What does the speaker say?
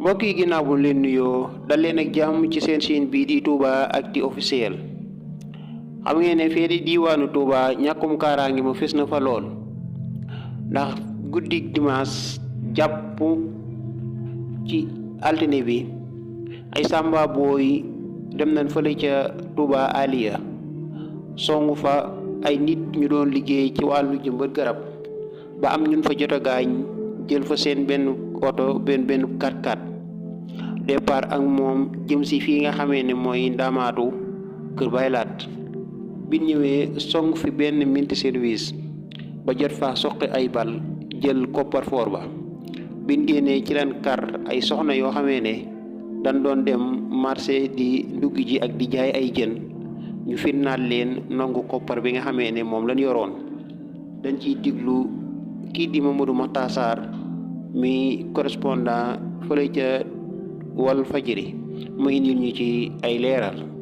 mbokk yi ginnaaw bu leen nuyoo dal leen ak jàmm ci seen chaîne bii di Toubaactu officiel. xam ngeen ne fii di diiwaanu Touba ñàkkum kaaraange ma fes na fa lool ndax guddi dimanche jàpp ci altine bi ay samba booy dem nañ fële ca Touba Aliya songu fa ay nit ñu doon liggéey ci wàllu jëmbat garab ba am ñun fa jot a gaañ jël fa seen benn oto benn 4x4 départ ak moom jëm si fii nga xamee ne mooy Ndamaatu Kër Baylaat bi ñëwee song fi benn minti service ba jot fa soqi ay bal jël coffre-fort ba biñ génnee ci leen kar ay soxna yoo xamee ne dañ doon dem marché di ndugg ji ak di jaay ay jën ñu firnaal leen nangu koppar bi nga xamee ne moom lañ yoroon. dañ ciy diglu kii di Mamadou Makhtar Sarr mi correspondant fële ca Walfadjri mu indil ñu ci ay leeral.